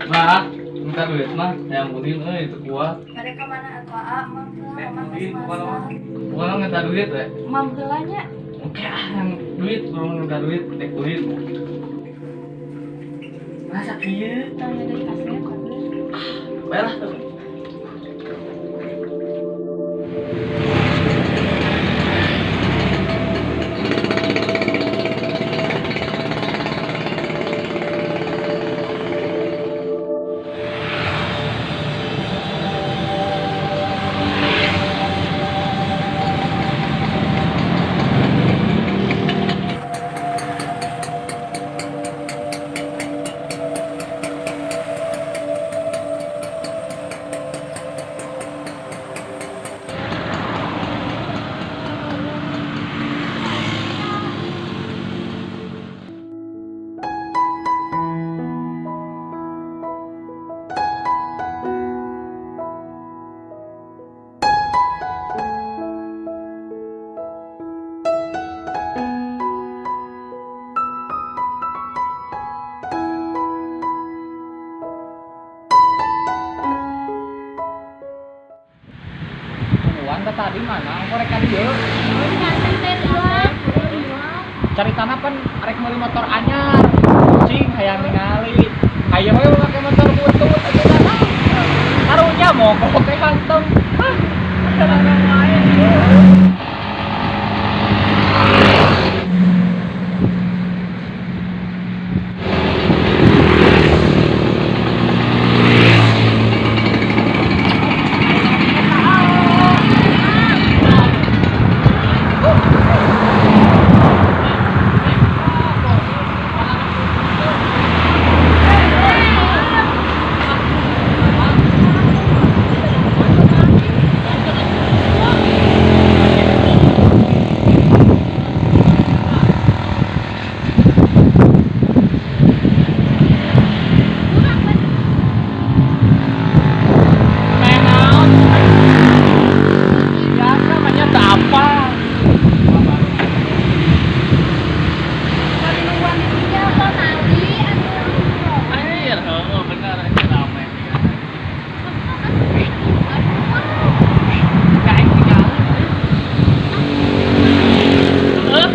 Bah, minta duit mah yang udin euy itu kuat. Bade ka mana atuh aa, mam heula Eh, mama udin geus bukan masak. bukan minta duit we. Mam heula nya. Oke ah, yang duit belum minta duit, tek duit. Masa kieu? Tanya deui kasep atuh. Bae lah tuh. Tungguan teh tadi mana? Engko rek ka dieu. Cari tanah pan arek meuli motor anyar. Cing hayang ningali. Hayang we make motor butut atuh tanah. Karunya mogok teh hantem. Hah, ada lain. Main naon? Biasa namanya tak apa. Anjir, heeh bener anjir rame. Kayak tinggal. Heeh.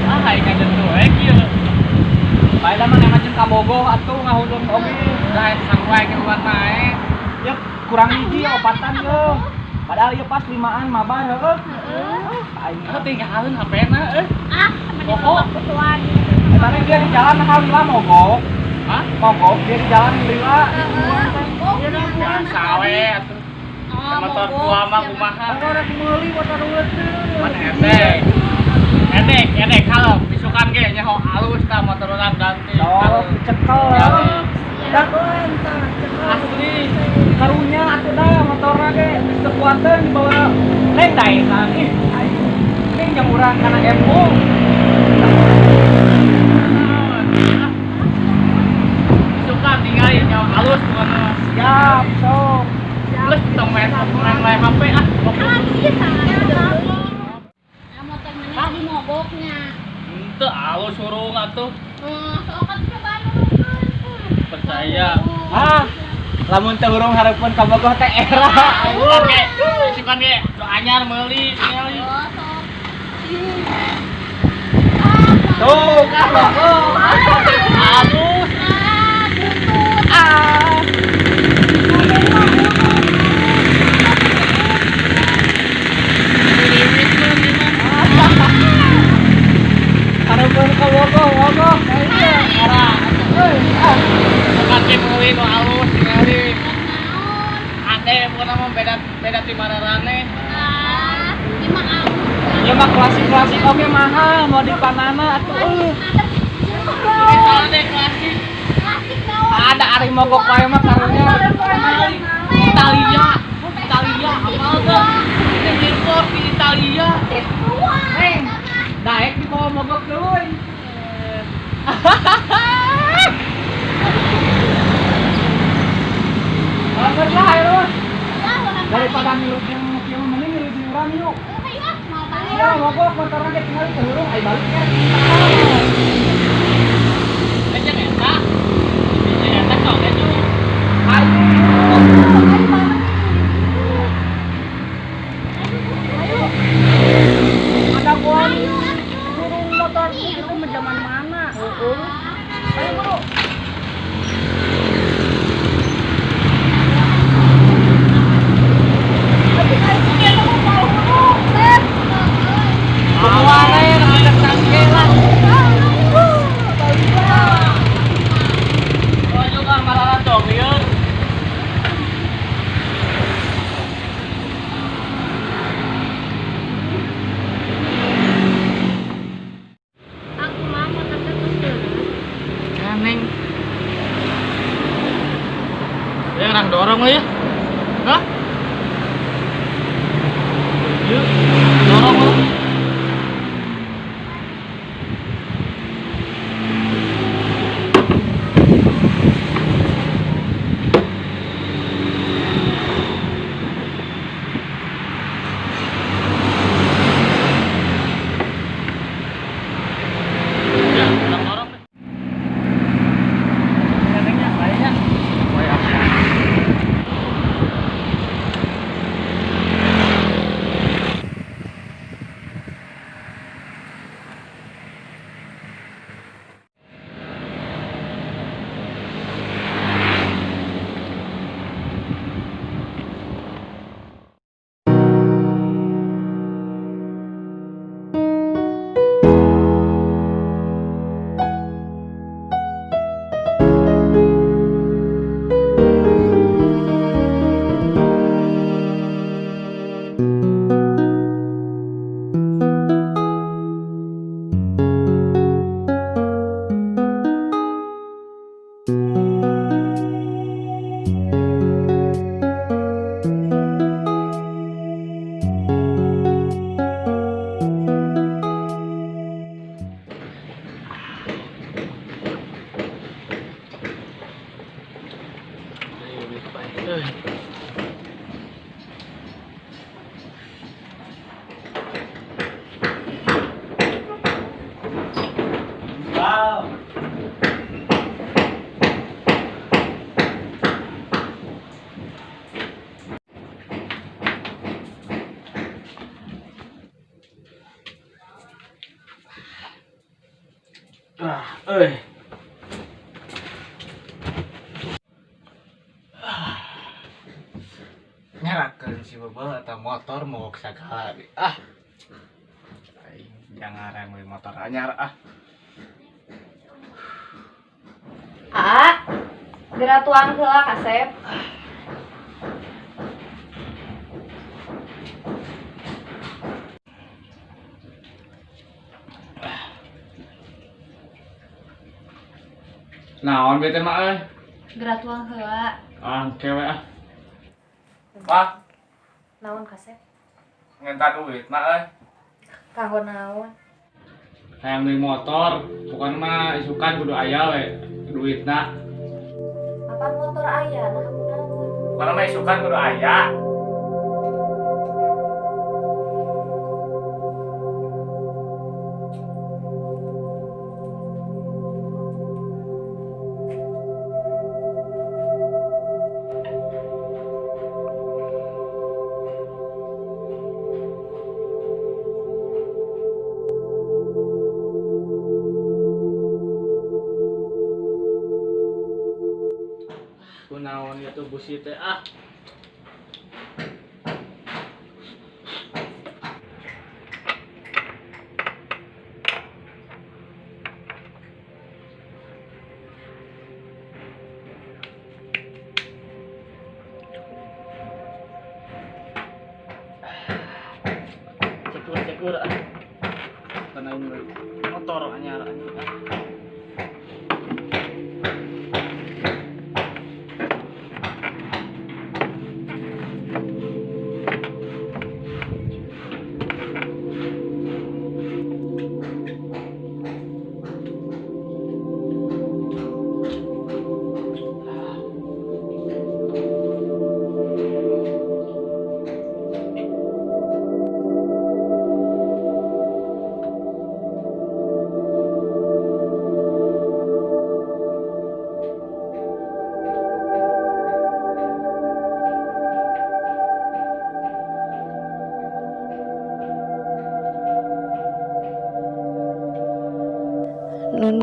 Ah, aing ngajentuh we kieu. Bae lah mah nemah jeung kabogoh atuh ngahuleng oge. Lain sanggup ke uang naik. Ya kurang hiji opatan ye. Padahal ieu pas limaan mabar heueuh. Aing Aku tinggalin HP-na euy. Ah, Pokok. Eta teh dia di jalan nah lila mogok. Hah? Mogok dia di jalan lila. Biasa we atuh. Motor tua mah kumaha. Engko rek meuli motor leuteut. Mana edek. Edek, edek kalau isukan ge nyaho halus tah motor urang ganti. Sok cekel. Ya. Dah Asli. karunya atuh dah motorna ge geus teu kuateun dibawa lain daehan ih aing. Mending jeung urang kana embung. Isukan tinggalin nyaho halus bukan mah. Siap, sok. Geus tong main main main HP ah. Henteu alus hurung atuh. Percaya. Ah, lamun teu hurung hareupeun kabogoh teh era. Isukan ge, isukan ge nu anyar meuli tingali. Tuh, kabogoh. Halus. Ah. Liwit mah ieu mah. Hareupeun kabogoh, bogoh. Iya. Era. Euy, ah. Isukan ge meuli nu alus tingali. Ade bukan mah beda beda ti mararaneh. Ieu mah klasik-klasik oge mahal, mau dipanana atuh euy. Misalnya deh klasik. Ada ari mogok wae mah karunya. Italia, Italia apa tuh? Ini impor di Italia. Neng, daek dibawa mogok teuy. Banget lah ayo mah. Daripada ngilu jeung nu kieu mending ngilu jeung urang yuk. Ya mogok motorna ge tinggal teu hurung ai balik ya. Eh jeung eta. nya. Heeh. Ayo buru. Awalnya ada tangkelan. Oh juga malah dong ya. Aku mah motor teh terus Aneng. Ya orang dorong lah ya. Hah? Yuk, dorong lah. Ya, orang dorong. Neneknya, kayaknya. Oh ya. Wow. Ah, Nyalakeun si bebel atau motor mau segala ah. Aing jangan beli motor anyar ah. Ah, geura tuang heula kasep. Naon bete mah euy? Geura tuang heula. Ah, kewe ah. Wah, Naon kasep? ngenta duit mah euy. Kanggo naon? Hayang beli motor, bukan mah isukan kudu aya we duitna. Apaan motor aya nah aku naon? Bukan mah isukan kudu aya. Kunaon itu busi teh ah. Cekur-cekur ah. Tanain motor anyar anyar ah.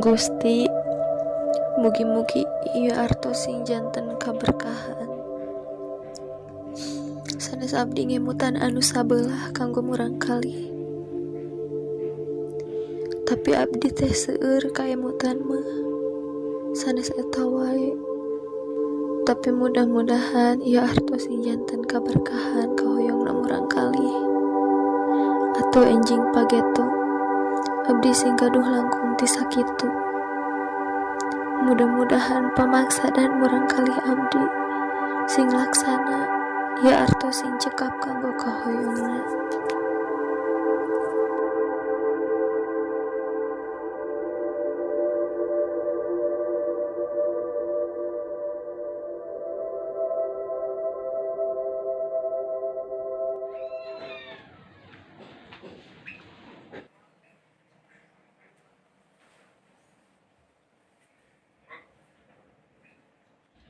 Gusti, mugi-mugi ieu artos sing janten kaberkahan. Sanes abdi ngemutan anu sabelah kanggo murangkalih. Tapi abdi teh seueur kaemutan mah. Sanes eta wae. Tapi mudah-mudahan ieu artos sing janten kaberkahan kahoyongna murangkalih. Atau enjing pageto, abdi sing gaduh langkung ti sakitu. Mudah-mudahan pamaksadan murangkalih abdi sing laksana ieu artos sing cekap kanggo kahoyongna.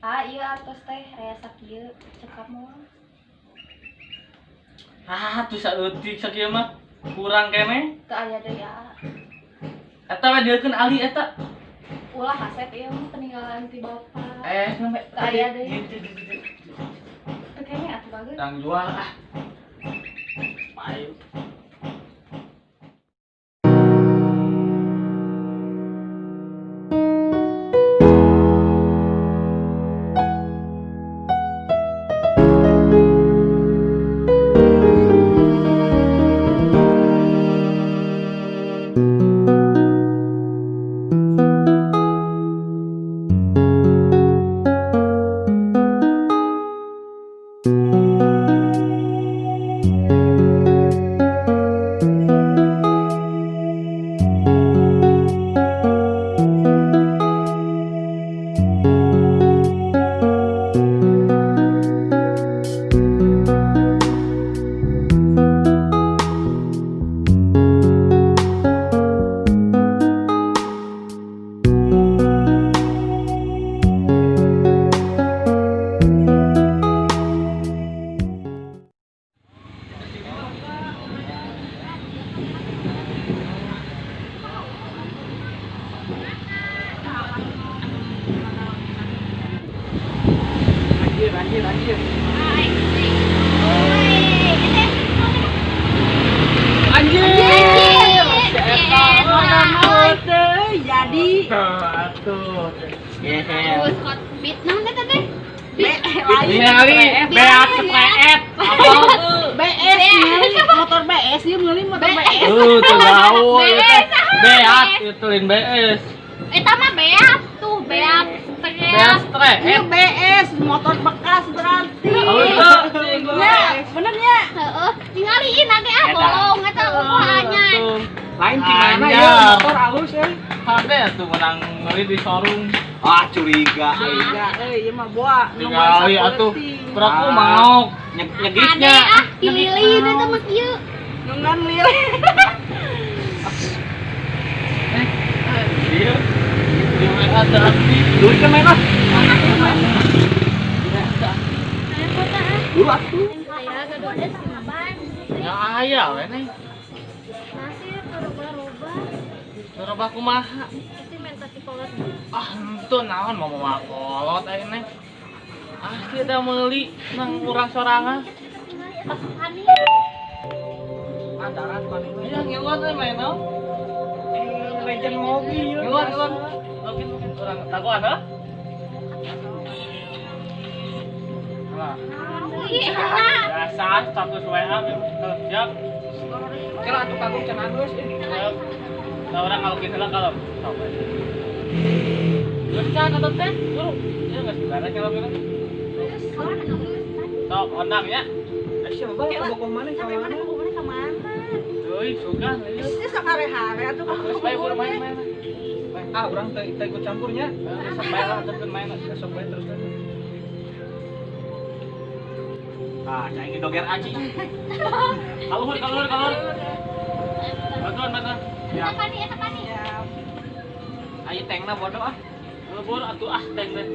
Ah, ieu artos teh aya sakieu cekap moal. Ah, tuh saeutik sakieu mah kurang keneh. Teu aya deui ah. Eta we dieukeun ali eta. Ulah kasep ieu mah peninggalan ti bapak. Sampe Teu aya deui. Teu keneh atuh bageun. Tang jual ah. Payu. Anjir, anjir, anjir. Anjir. Jadi Atuh. terus hot beat naon teh teh? Ningali beat sepreet. BS motor BS ieu meuli motor BS. Tuh gaul teh. Beat itu lain BS. Eta mah beat tuh, beat Beat sepreet. sepreet. Ieu BS motor bekas berarti. Ya, bener nya? Heeh, tinggaliin age ah bolong eta eueuh anyar. Lain di mana ya motor halus euy. Hade atuh menang meuli di showroom. Ah, curiga. Curiga euy, ieu mah boa. Tingali atuh. Peraku maok. Nyegitnya. Ade ah dililin eta mah kieu. Nungan lilin. Iya. Di WA teraktif. Dulu kan main ah. Dulu atuh. Ya aya we neng. Nasi berubah-ubah. Berubah kumaha? Itu minta dikolot. Ah, henteu naon mau mawa kolot aya neng. Ah, kita meuli nang urang sorangan. Pas panik. Ah, darat panik. Iya, ngiluan we main naon? Legend mobil. Ngiluan, ngiluan. Mungkin urang takuan heuh? Lah. Biasa status WA siap. Kira atuh kagum can alus. Nah, orang kalau kita lah kalau sampai. Terus kan atau teh, guru. Ya enggak sebenarnya kalau kita. Sok ondang ya. Siapa bogoh mana ka mana? Ka mana? Euy, suka ieu. Ieu sok hare-hare atuh. Terus bae urang main-main. Ah, urang teu ikut campurnya. Sok bae lah terus main. Sok bae terus kan. Ah, cai doger aci. Kaluhur, kaluhur, kaluhur. Bantuan, bantuan. Ya. Eta pani, eta pani. Ayo tengna bodoh ah. Lebur atuh ah teng teh.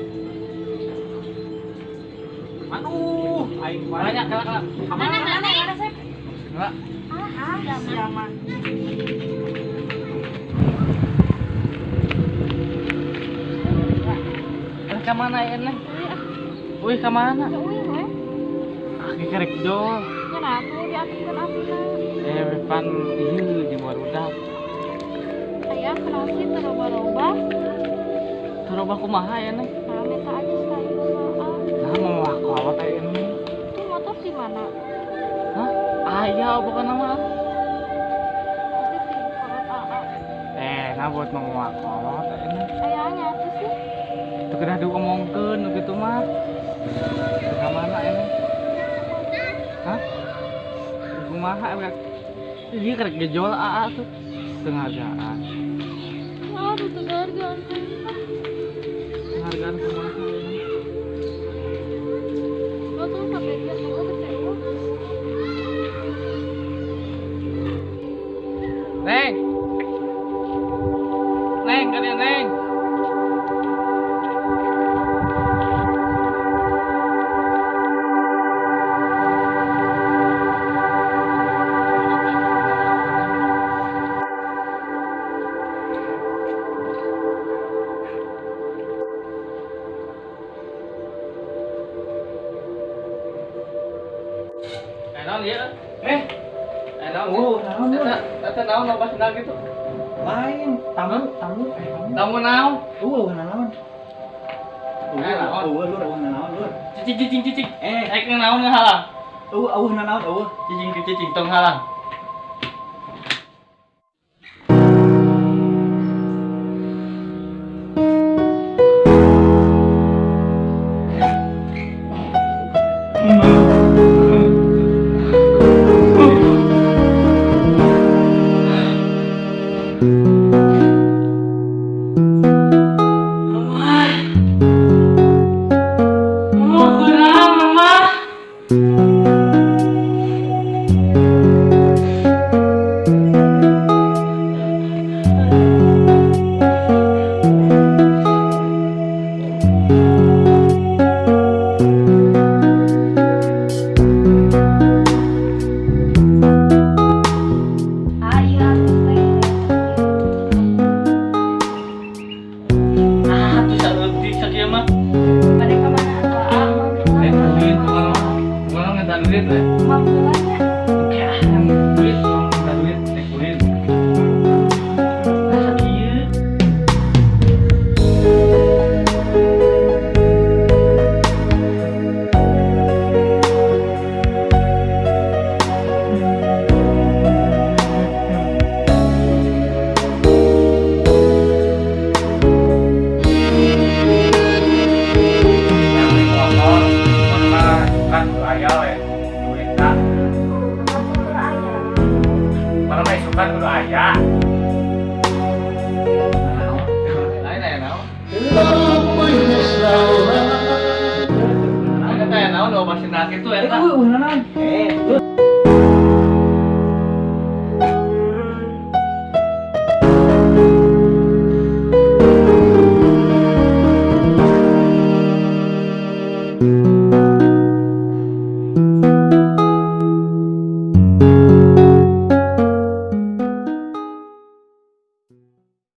Aduh, aing Banyak kalah kalah. Mana mana mana Sep? Enggak. Ah, siapa? Ka mana ya neng? Uih ka mana? Ya uih we. Ah, kerek jol. Nya atuh diaturkeun asina. Eh, pan ieu jeung barudak. Aya kunaon sih teu loba-loba? Teu loba kumaha ya neng? Nah, minta aja sekali sama. Nah, mau aku awat aya ini. Itu motor di mana? Hah? Aya bukan nama. Pasti di kolot AA. Eh, nah buat mau aku awat aya ini. Ayahnya tuh sih. Tuh kedah diomongkeun nu kitu mah. Ka mana ini? Hah? Kumaha ieu kerek gejol AA tuh. Penghargaan. Aduh, penghargaan. Penghargaan kumaha ini? Lo tuh sampai dia tuh kecewa. Neng. Neng, kalian neng. Naon ieu? Eh, naon? Naon? Eta naon loba sendal gitu? Lain, tamu, tamu, tamu naon? Eueuh naon? Eueuh, lur, eueuh naon, lur. Cicing cicing cicing. Eh, rek naon ngahalang? Eueuh, eueuh naon, eueuh. Cicing cicing tong halang.